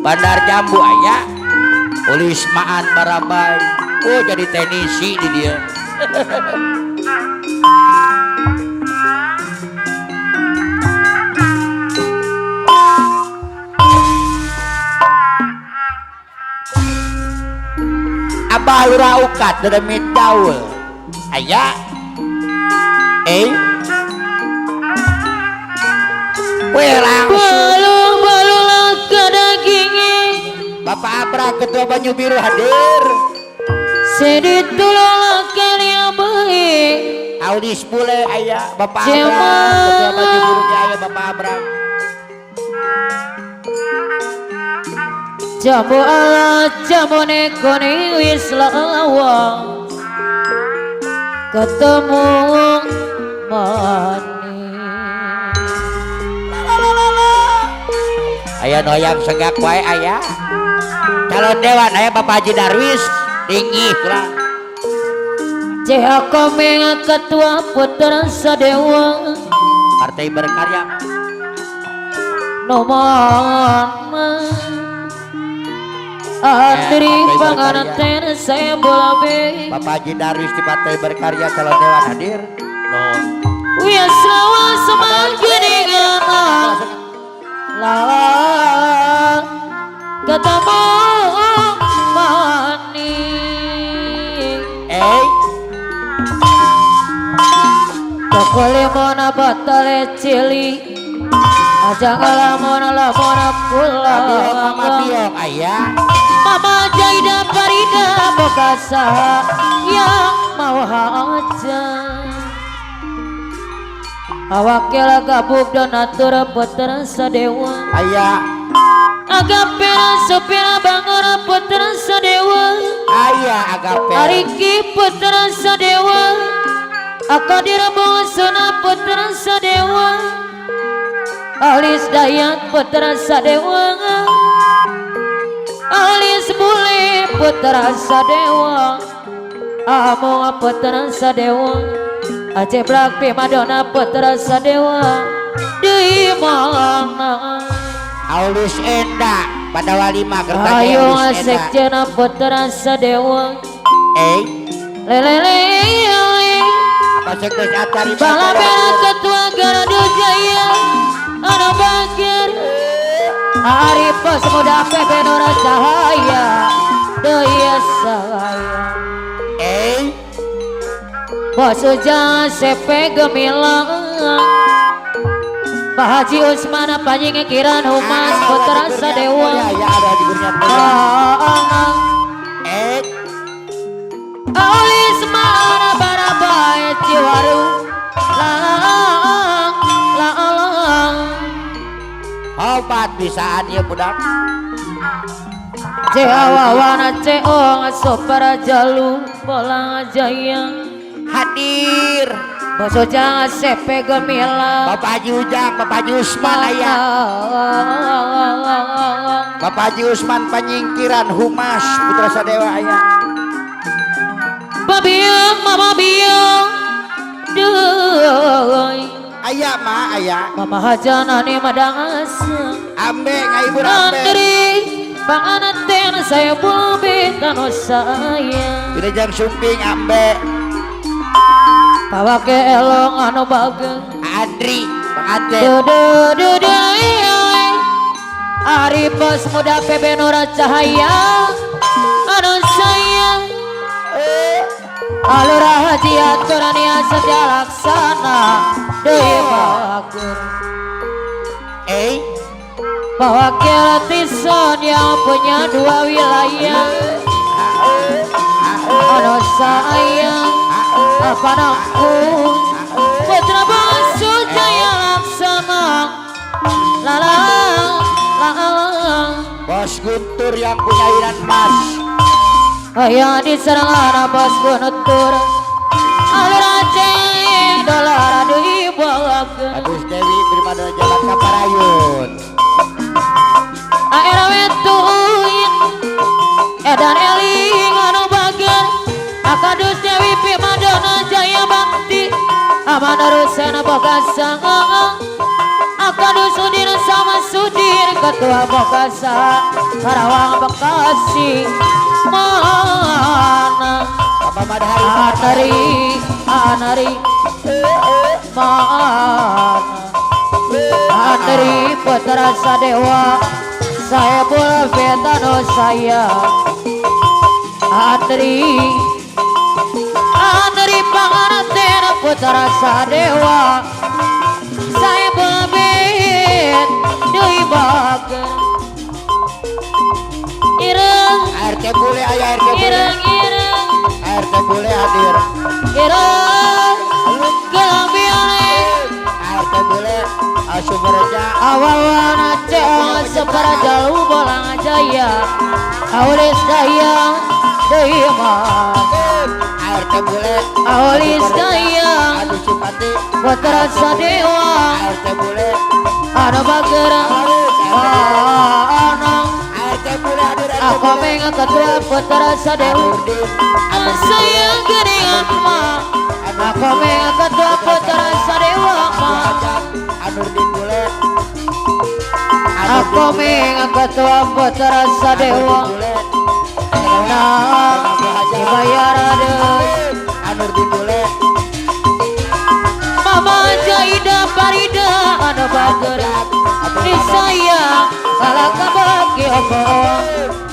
Bandar Jambu aya. Ulis Maan Barabai. Oh jadi teknisi di dia. Abah Lurah Ukat dedemit gaul. Aya. Weh langsung. Balu-balu ke dagingnya. Bapak Abra Ketua Banyu Biru hadir. Sedih tolong kalian baik. Audis bule aya Bapak Abra Ketua Banyu Biru aya Bapak Abra. Jamu ala jamu nekoni wis lawang ketemu mani. Aya noyang senggak wae aya. Calon dewan aya Bapak Haji Darwis tinggi kula. CH Komeng Ketua Putra Sadewa Partai Berkarya. Nomor Andri panganten saya bolabe. Bapak Haji Darwis di Partai Berkarya calon dewan hadir. Nuhun. Wis lawas semakin lah ketemu mani. Toko limona botol cili aja ngalamon lamon pulang. Mama Biong ayah. Mama Jaida Farida Bokasa yang mau aja. Awakil gabuk donatur putra sadewa. Ayah. Agape supir bangun putra sadewa. Ayah agape. Ariki putra sadewa. Akadir bosona putra sadewa. Alis Dayat putra sadewa. Alis bule putra sadewa. Among putra sadewa. Aceh Blak Madonna putra sadewa. Di mana? Aulus Enda pada walima kertajaya. Ayo sekjena putra sadewa. Lelele. Apa sekdes Atari Balapera ketua Gardu Jaya. Ano Bakir Arif Muda PP Nura Cahaya Daya saya. Bos Ujang CP Gemilang Pak Haji Usman Panyingkiran Humas Putra Sadewa. Aulis mana barabai Ciwaru lang lang. Obat bisaan ya budak. Cewawana ceong sopara jalu bola jaya. Hadir. Bos Ujang CP Gemilang. Bapak Haji Ujang, Bapak Haji Usman ayah. Bapak Haji Usman Panyingkiran Humas Putra Sadewa ayah. Babiung mama biung duy. Ayah ma ayah. Mama hajanani madang asa. Ambe ngaibur ambe. Andri panganten saya bumi tanu saya. Pinajang sumping ambe. Pawake elong anu bageng. Andri panganten. Dudu dudu. Ari bos muda PB Nura Cahaya anu sayang. Alura Haji Aturania Setia Laksana Dewi Bagur. Wakil Tison yang punya dua wilayah. Anu sayang apa nangku Putra Bangsu Jaya Laksana lalang lalang. Bos Guntur yang punya iran mas. Ayah diserang anak bos Guntur. Alur Aceh dolar di bawah. Agus Dewi Primadona Jalan Kaparayun. ARW tuin Edan Eling anu bager. Akadus Dewi Primadona Jaya Bakti. Aman Rusena Bogasang. Akadus Sudir sama Sudir ketua Bokasa Karawang Bekasi mana Bapak Madhari Anari Anari mana Anari Putra Sadewa saya bola vetano saya Andri Andri panganten Putra Sadewa saya babet deui bager ireng RT bule aya RT bule ireng ireng RT bule hadir ireng gelambiale RT bule Sumberja awawana ceong separajalu bolang jaya aulis daya deui mah RT bule aulis daya Adu Cipati Putra Sadewa RT bule anu bager anang RT bule hadir aku meng ketua Putra Sadewa sayang geuningan mah aku meng ketua Putra Sadewa mah Anurdin bule aku meng ketua Putra Sadewa nah dibayar deui Anurdin bule Mama Jaida Farida anu bager di saya salah kabagi opo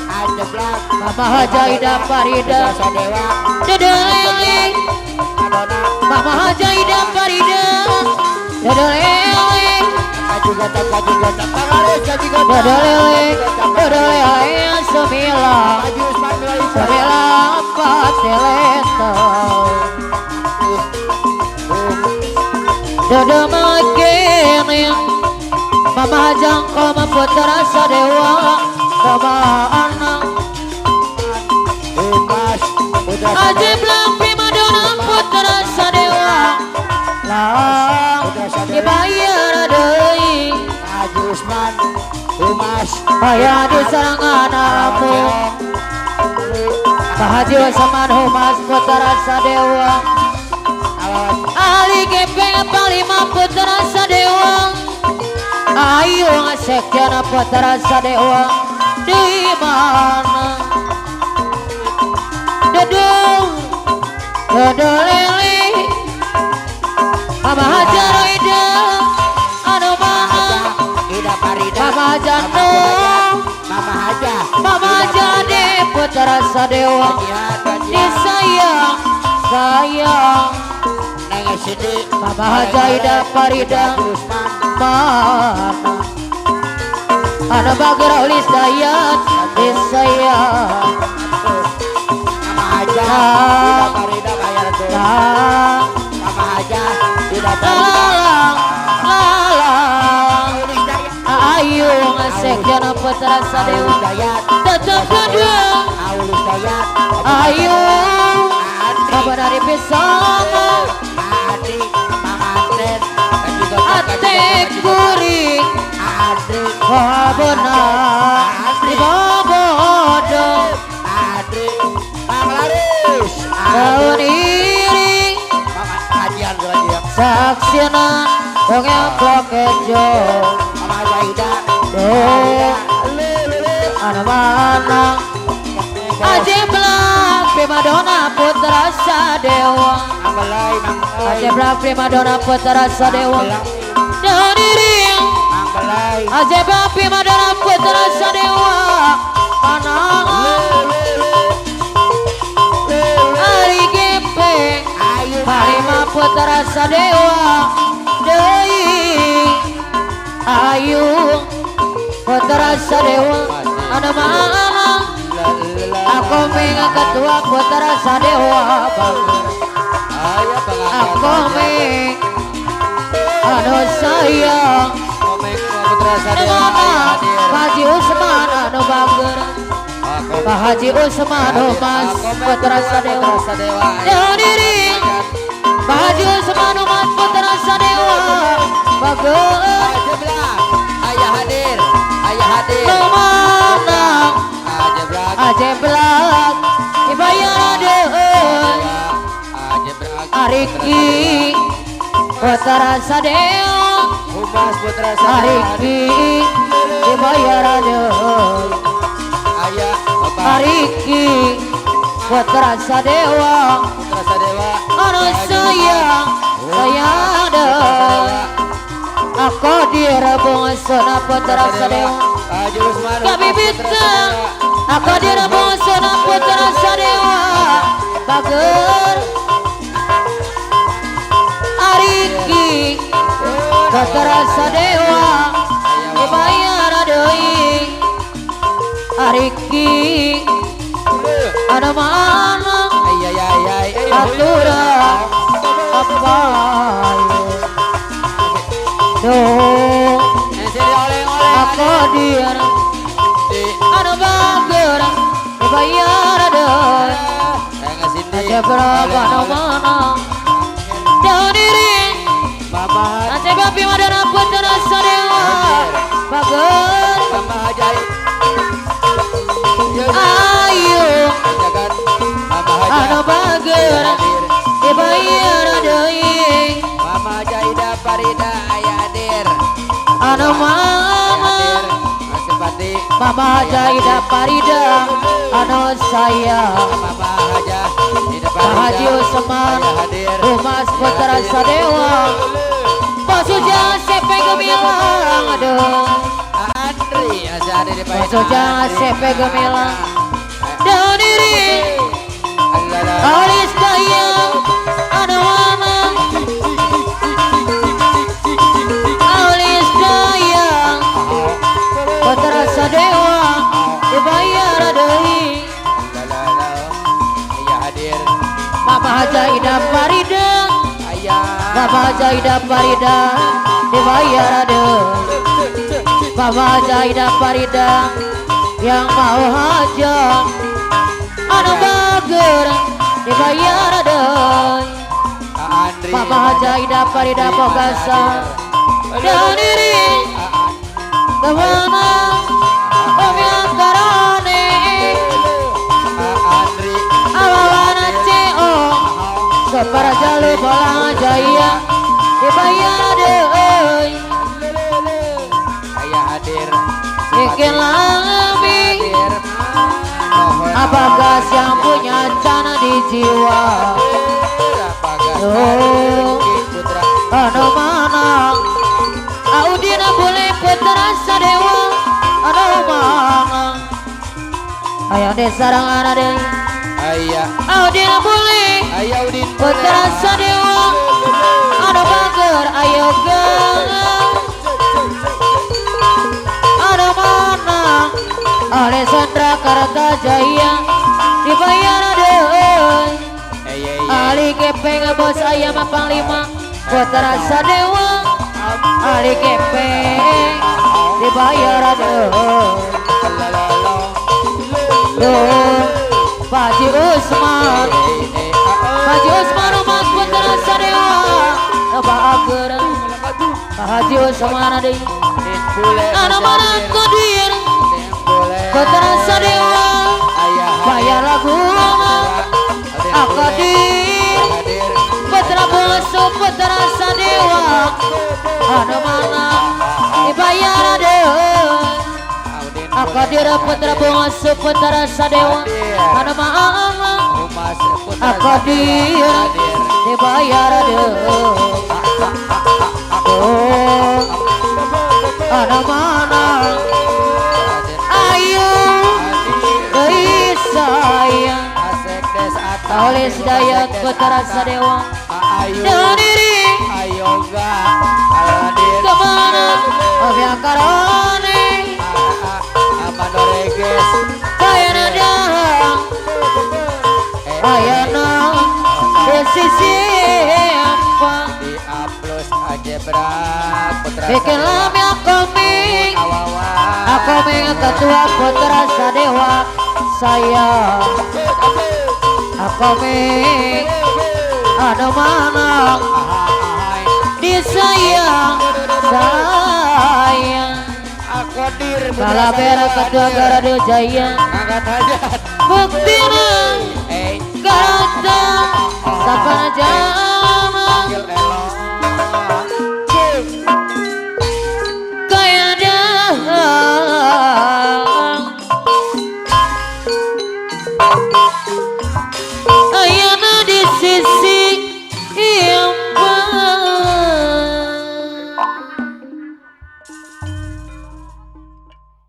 Ajeblak Mama Jaida Farida Sadewa dedeleling Adona Mama Jaida Farida dedeleling kaji gocap pangalis kaji gocap dedeleling dedeleling sembilan Haji Usman Milai sembilan empat teleto dede makin Mama Jangko Putra Sadewa sama anak Humas Putra Ajib Lampi Madonna Putra Sadewa lah dibayar deui Haji Usman Humas bayar di serangan aku Pak Haji Usman Humas Putra Sadewa Ali Gepeng Panglima Putra Sadewa ayo sekjana Putra Sadewa di mana dedung dedelele Mama Hajar Ida anu mana Ida Farida Mama Jano Mama Haja Mama Jade Putra Sadewa di sayang sayang Neng Siti Mama Haja Ida Farida Usman mana anu bager ulis dayat di sayang Mama Haja Ida Farida bayar tuh Mama Haja Ida Farida lalang lalang Aulis Dayat ayo ngasekjana Putra Sadewa Aulis Dayat tetep kedua Aulis Dayat ayo Andri kabar dari pisang Andri Panganten kaji gocap ate kuring Andri babona di bobodo Andri Panglaris daun iring Mama kajian kajian saksina dongeng kejo Mama Zaida Duh. Lele anu mana Ajeblak Primadona Putra Sadewa Manggelai Manggelai Ajeblak Primadona Putra Sadewa daun iring Manggelai Ajeblak Primadona Putra Sadewa mana Ari Gepeng Ayo Panglima Putra Sadewa deui ayu Putra Sadewa anu mana aku meng ketua Putra Sadewa aku meng anu sayang Putra Sadewa mana Pak Haji Usman anu bager Pak Haji Usman Humas Putra Sadewa Sadewa diri Pak Haji Usman Humas Putra Sadewa bager Ajeblak ayah hadir ayah hadir Lumanang Ajeblak Ajeblak dibayar deui Ajeblak Ariki Putra Sadewa Humas Putra Sadewa Ariki dibayar Putra Sadewa anu sayang sayang deui aku dirabungsuna Putra Sadewa kabibitna aku dirabungsuna Putra Sadewa bager Ariki Putra Sadewa dibayar deui Ariki anu mana atura apa do aku dir anu bager dibayar deui aja berapa anu mana jauh diri Aceh bapi madana Putra Sadewa bager ayo anu bager dibayar deui Mama Jaida Farida aya hadir anu mama Mama Jaida Farida anu sayang Mama Haja Pak Haji Usman Humas Putra Sadewa Basuja CP Gemilang aduh Andri Basuja CP Gemilang daun diri Alis Dayang anu mama Alis Dayang Putra Sadewa dibayar deui Mama Haja Ida Farida Mama Haja Ida Farida dibayar deui Mama Haja Ida Farida yang mau hajat anu bager dibayar deui Mama Haja Ida Farida Bogasa dan diri kemana Om yang karane awawana CO separa jalu bolang jaya dibayar deui bikin lami Abagas yang punya cana di jiwa oh, anu mana Audina boleh Putra Sadewa anu mana ayang desa sarang deui Audina boleh Putra Sadewa anu bager ayo geung anu mana Alessandra Kartajaya dibayar deui Ali Gepeng bos ayam panglima Putra Sadewa Ali Gepeng dibayar deui Pak Haji Usman Pak Haji Usman Umas Putra Sadewa bager Pak Haji Usman deui anu mana kodir Putra Sadewa bayar lagu Akadir Putra Bungsu Putra Sadewa anu mana dibayar deui Akadir Putra Bungsu Putra Sadewa anu mana Akadir dibayar deui oh anu mana ayo deui sayang Alis Dayat Putra Sadewa dan diri kemana Om karone kayana dahang ayana di sisi apa bikin lami akoming akoming ketua Putra Sadewa saya akoming anu mana disayang sayang Kalabera ketua Garado Jaya buktina